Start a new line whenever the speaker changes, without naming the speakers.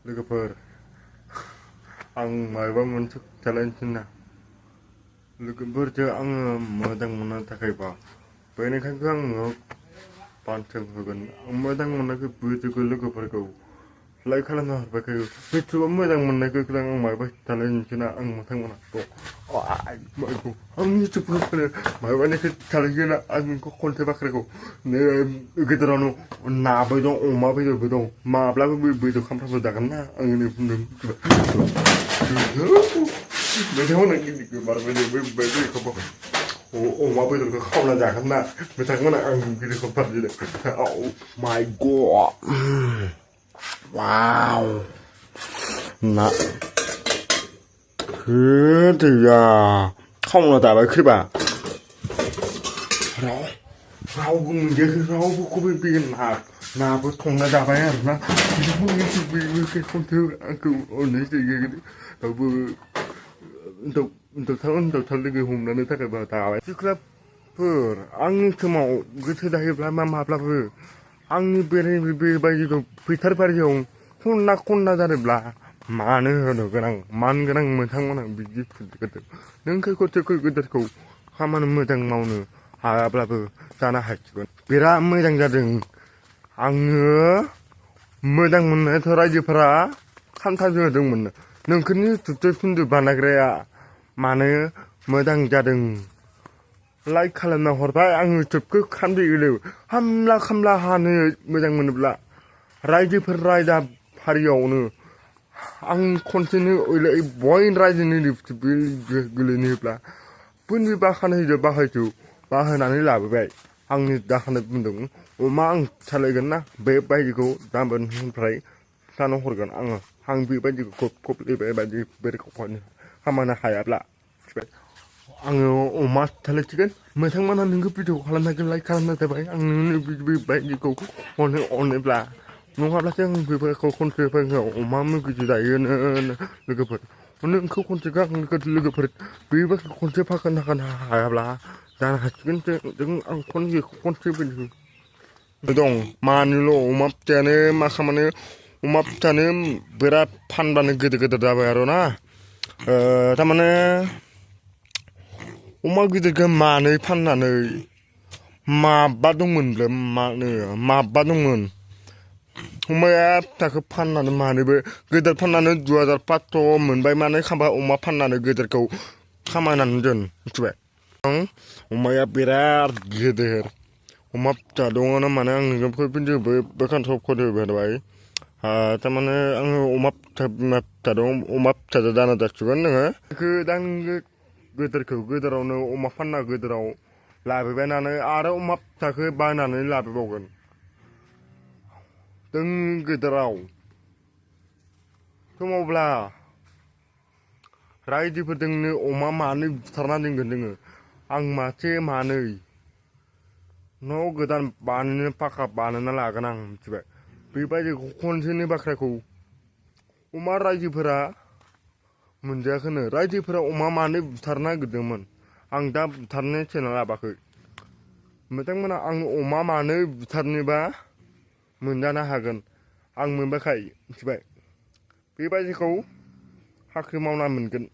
लोगोफोर आं माबा मोनसे चेलेन्ज लोगोफोरजों आङो मोजां मोननो थाखायबा बेनिखायनो आङो बान्था होगोन आं मोजां मोननायखौ बुजिगौ लोगोफोरखौ लाइक खालामना हरबाय इउटुबाव मोजां मोननायखौ आं माबा चेलेन्ज आं मोजां मोनाखौ आं इउटुबफोर माबानिखौ चेलेन्ज आंखौ खनसे बाख्रिखौ गेजेरावनो नाबो दं अमा बेदरबो दं माब्लाबो बेदर खामफ्रामबो जागोन ना आंनि बुंदों बिथांमोना गिदिर बारबाय अमा बेदरखौ खावना जागोन ना बिथांमोना आं गिदिरखौ फारजिदों औ माय गॉड वाव ना दैया खावना जाबाय खोबा रावबो मोनजायाखै रावबो बे नाबो संना जाबाय आरोना खनसे आंखौ अननाय जायो रावबो हिनजावसा लोगो हमनानै थाखाय जाबाय सिख्लाफोर आंनि समाव गोसो जायोब्ला माब्लाबो आंनि बेबायदिखौ फैथार बारियाव खनना जादोंब्ला मानो होनो गोनां मान गोनां मोनथांमोना बिदि गोदो नों खैफोद गोदोरखौ खामानि मोजां मावनो हायाब्लाबो जानो हासिगोन बिराद मोजां जादों आङो मोजां मोननायथ' रायजोफोरा खान्थाजों होदोंमोन नोंखौनि इउटुब सुन्दु बानायग्राया मानो मोजां जादों लाइक खालामना हरबाय आं इउटुबखौ खामदो हामला खामला हानो मोजां मोनोब्ला रायजोफोर रायजा फारियावनो आं खनसेनो बयन रायजोनि गोलैनो होब्ला बैनि बाखानायजों बाहोनानै लाबोबाय आंनि दाखानाय बुंदों अमा आं सालायगोन ना बेबायदिखौ गाबोननिफ्राय जानो हरगोन आं बेबायदिखौ बेबायदि खामानो हायाब्ला आङो अमा सालायसिगोन मोनथांमोना नोंखौ भिडिअ खालामनांगोन लाइक खालामना जाबाय आं नोंनो बेबायदिखौ अनोब्ला नङाब्लासो आं बेफोरखौ खनसे अमा मुगैजो जायोनो लोगोफोर नोंखौ खनसे लोगोफोर बेबायदि खनसे फाखोनो हायाब्ला जानो हासिगोन जों आं खनसे दं मानिल' अमा फिसायानो मा खालामो अमा फिसानो बिराद फानबानो गिदिर जाबाय आरो ना थारमाने अमा गिदिरखौ मानै फाननानै माबा दंमोनलै माबा दंमोन अमाया फिसाखौ फाननानै मानैबो गिदिर फाननानै 2500 मोनबाय माने खामबा अमा फाननानै गिदिरखौ खामायनानै दोन मिथिबाय अमाया बिराद गिदिर अमा फिसा दङ ना माने आं नोंखौ बेखान्थ' होबाय थारमाने आङो अमा फिसा दं अमा फिसाजों दाना जासिगोन नोङो गोदोरावनो अमा फानना गोदोराव लाबोबायनानै आरो अमा फिसाखौ बायनानै लाबोबावगोन जों गोदोराव समावब्ला रायजोफोरजोंनो अमा मानै बुथारना दोनगोन जोङो आं मासे मानै न' गोदान बानायनो पाका बानायना लागोन आं मिथिबाय बेबायदिखौ खनसेनि बाख्राखौ अमा रायजोफोरा मोनजायाखैनो रायजोफोरा अमा मानै बुथारनो नागिरदोंमोन आं दा बुथारनो सोना लाबाखै बिथांमोना आं अमा मानै बुथारनोबा मोनजानो हागोन आं मोनबाखाय मिथिबाय बेबायदिखौ साख्रि मावना मोनगोन